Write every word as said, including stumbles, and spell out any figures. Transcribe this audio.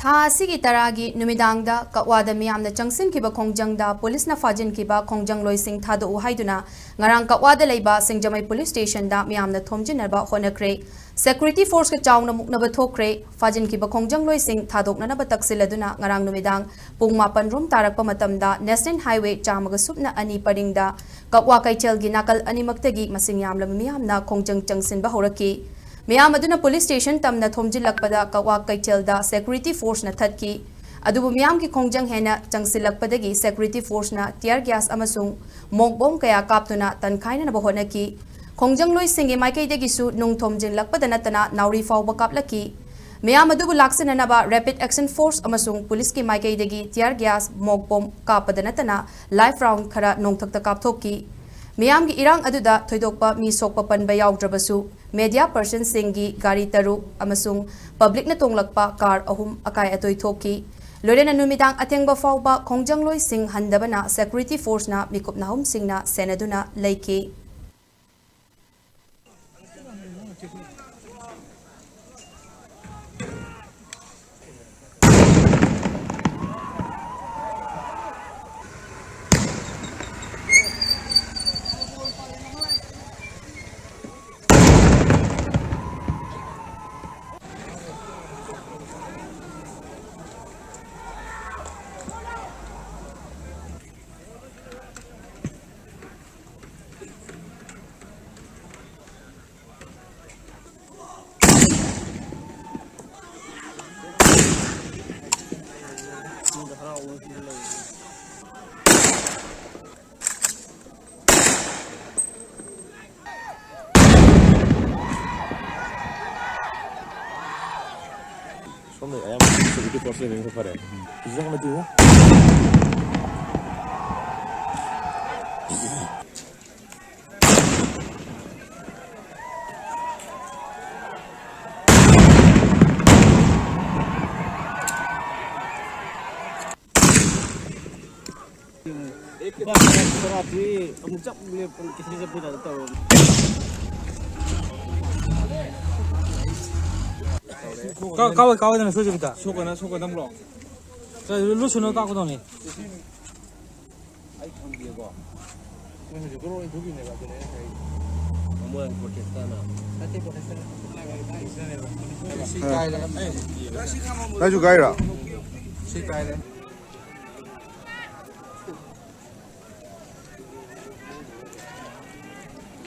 ꯊꯥ ꯑꯁꯤꯒꯤ ꯇꯔꯥꯒꯤ ꯅꯨꯃꯤꯗꯥꯡꯗ ꯀꯛꯋꯥꯗ ꯃꯤꯌꯥꯝꯅ ꯆꯪꯁꯤꯟꯈꯤꯕ ꯈꯣꯡꯖꯪꯗ ꯄꯨꯂꯤꯁꯅ ꯐꯥꯖꯤꯟꯈꯤꯕ ꯈꯣꯡꯖꯪꯂꯣꯏꯁꯤꯡ ꯊꯥꯗꯣꯛꯎ ꯍꯥꯏꯗꯨꯅ ꯉꯔꯥꯡ ꯀꯛꯋꯥꯗ ꯂꯩꯕ ꯁꯤꯡꯖꯃꯩ ꯄꯨꯂꯤꯁ ꯁ꯭ꯇꯦꯁꯟꯗ ꯃꯤꯌꯥꯝꯅ ꯊꯣꯝꯖꯤꯟꯅꯕ ꯍꯣꯠꯅꯈ꯭ꯔꯦ꯫ ꯁꯦꯀ꯭ꯌꯨꯔꯤꯇꯤ ꯐꯣꯔꯁꯀ ꯆꯥꯎꯅ ꯃꯨꯛꯅꯕ ꯊꯣꯛꯈ꯭ꯔꯦ꯫ ꯐꯥꯖꯤꯟꯈꯤꯕ ꯈꯣꯡꯖꯪꯂꯣꯏꯁꯤꯡ ꯊꯥꯗꯣꯛꯅꯅꯕ ꯇꯛꯁꯤꯜꯂꯗꯨꯅ ꯉꯔꯥꯡ ꯅꯨꯃꯤꯗꯥꯡ ꯄꯨꯡ ꯃꯥꯄꯟ ꯔꯣꯝ ꯇꯥꯔꯛꯄ ꯃꯇꯝꯗ ꯅꯦꯁꯅꯦꯜ ꯍꯥꯏꯋꯦ ꯆꯥꯝꯃꯒ ꯁꯨꯞꯅ ꯑꯅꯤ ꯄꯔꯤꯡꯗ ꯀꯛꯋꯥ ꯀꯩꯊꯦꯜꯒꯤ ꯅꯥꯀꯜ ꯑꯅꯤꯃꯛꯇꯒꯤ ꯃꯁꯤꯡ ꯌꯥꯝꯂꯕ ꯃꯤꯌꯥꯝꯅ ꯈꯣꯡꯖꯪ ꯆꯪꯁꯤꯟꯕ ꯍꯧꯔꯛꯈꯤ꯫ ꯃꯤꯌꯥꯝ ꯑꯗꯨꯅ ꯄꯨꯂꯤꯁ ꯁ꯭ꯇꯦꯁꯟ ꯇꯝꯅ ꯊꯣꯝꯖꯤꯜꯂꯛꯄꯗ ꯀꯛꯋꯥ ꯀꯩꯊꯦꯜꯗ ꯁꯦꯀ꯭ꯌꯨꯔꯤꯇꯤ ꯐꯣꯔꯁꯅ ꯊꯠꯈꯤ꯫ ꯑꯗꯨꯕꯨ ꯃꯤꯌꯥꯝꯒꯤ ꯈꯣꯡꯖꯪ ꯍꯦꯟꯅ ꯆꯪꯁꯤꯜꯂꯛꯄꯗꯒꯤ ꯁꯦꯀ꯭ꯌꯨꯔꯤꯇꯤ ꯐꯣꯔꯁꯅ ꯇꯤꯌꯔ ꯒ꯭ꯌꯥꯁ ꯑꯃꯁꯨꯡ ꯃꯣꯛ ꯕꯣꯝ ꯀꯌꯥ ꯀꯥꯞꯇꯨꯅ ꯇꯟꯈꯥꯏꯅꯅꯕ ꯍꯣꯠꯅꯈꯤ꯫ ꯈꯣꯡꯖꯪꯂꯣꯏꯁꯤꯡꯒꯤ ꯃꯥꯏꯀꯩꯗꯒꯤꯁꯨ ꯅꯨꯡ ꯊꯣꯝꯖꯤꯜꯂꯛꯄꯗ ꯅꯠꯇꯅ ꯅꯥꯎꯔꯤ ꯐꯥꯎꯕ ꯀꯥꯞꯂꯛꯈꯤ꯫ ꯃꯤꯌꯥꯝ ꯑꯗꯨꯕꯨ ꯂꯥꯛꯁꯤꯟꯅꯅꯕ ꯔꯦꯄꯤꯗ ꯑꯦꯛꯁꯟ ꯐꯣꯔꯁ ꯑꯃꯁꯨꯡ ꯄꯨꯂꯤꯁꯀꯤ ꯃꯥꯏꯀꯩꯗꯒꯤ ꯇꯤꯌꯔ ꯒ꯭ꯌꯥꯁ, ꯃꯣꯛ ꯕꯣꯝ ꯀꯥꯞꯄꯗ ꯅꯠꯇꯅ ꯂꯥꯏꯐ ꯔꯥꯎꯟ ꯈꯔ ꯅꯣꯡꯊꯛꯇ ꯀꯥꯞꯊꯣꯛꯈꯤ꯫ ꯃꯤꯌꯥꯝꯒꯤ ꯏꯔꯥꯡ ꯑꯗꯨꯗ ꯊꯣꯏꯗꯣꯛꯄ ꯃꯤ ꯁꯣꯛꯄ ꯄꯟꯕ ꯌꯥꯎꯗ꯭ꯔꯕꯁꯨ, ꯃꯦꯗꯤꯌꯥ ꯄꯔꯁꯟꯁꯤꯡꯒꯤ ꯒꯥꯔꯤ ꯇꯔꯨꯛ ꯑꯃꯁꯨꯡ ꯄꯕ꯭ꯂꯤꯛꯅ ꯇꯣꯡꯂꯛꯄ ꯀꯥꯔ ꯑꯍꯨꯝ ꯑꯀꯥꯏ ꯑꯇꯣꯏ ꯊꯣꯛꯈꯤ꯫ ꯂꯣꯏꯅꯅ ꯅꯨꯃꯤꯗꯥꯡ ꯑꯊꯦꯡꯕ ꯐꯥꯎꯕ ꯈꯣꯡꯖꯪꯂꯣꯏꯁꯤꯡ ꯍꯟꯗꯕꯅ ꯁꯦꯀ꯭ꯌꯨꯔꯤꯇꯤ ꯐꯣꯔꯁꯅ ꯃꯤꯀꯨꯞ ꯅꯥꯍꯨꯝꯁꯤꯡꯅ ꯁꯦꯟꯅꯗꯨꯅ ꯂꯩꯈꯤ꯫ ꯁꯣꯝꯗ ꯑꯌꯥꯝꯕ ꯍꯧꯖꯤꯛꯀꯤ ꯄꯣꯠꯁꯤ ꯂꯩꯕꯅ ꯈꯔ ꯐꯔꯦ꯫ ꯍꯧꯖꯤꯛ ꯌꯥꯝꯅ ꯊꯨꯏꯉꯣ꯫ ꯂꯨꯄꯥ ꯇꯔꯥ ꯄꯤ, ꯑꯃꯨꯛ ꯆꯞ ꯂꯦꯞꯄ ꯀꯩꯊꯦꯜ ꯆꯠꯄꯩ ꯇꯥꯏꯞꯇ ꯇꯧꯔꯕꯅꯤ꯫ ꯀꯥꯎ ꯀꯥꯎ ꯀꯥꯎꯗꯅ ꯁꯣꯏꯖꯕꯤꯗ꯫ ꯁꯣꯛꯀꯅ ꯁꯣꯛꯀꯗꯕ꯭ꯔꯣ? ꯂꯨꯁꯨꯅ ꯀꯥꯎꯀꯗꯧꯅꯤ꯫ ꯑꯩ ꯈꯪꯗꯦꯀꯣ꯫ ꯅꯣꯏ ꯍꯧꯖꯤꯛ ꯒ꯭ꯔꯣ ꯑꯣꯏꯅ ꯊꯣꯛꯈꯤꯕꯅꯦꯕ, ꯑꯗꯨꯅꯦ ꯑꯩꯅ ꯍꯥꯏꯔꯤꯁꯦ꯫ ꯃꯃꯣꯏ ꯄ꯭ꯔꯣꯇꯦꯁꯇꯔꯅ꯫ ꯅꯠꯇꯦ, ꯄ꯭ꯔꯣꯇꯦꯁꯇꯔ ꯅꯠꯇꯦ꯫ ꯁꯤ ꯀꯥꯏꯔꯦ꯫ ꯅꯪꯁꯨ ꯀꯥꯏꯔꯣ? ꯁꯤ ꯀꯥꯏꯔꯦ꯫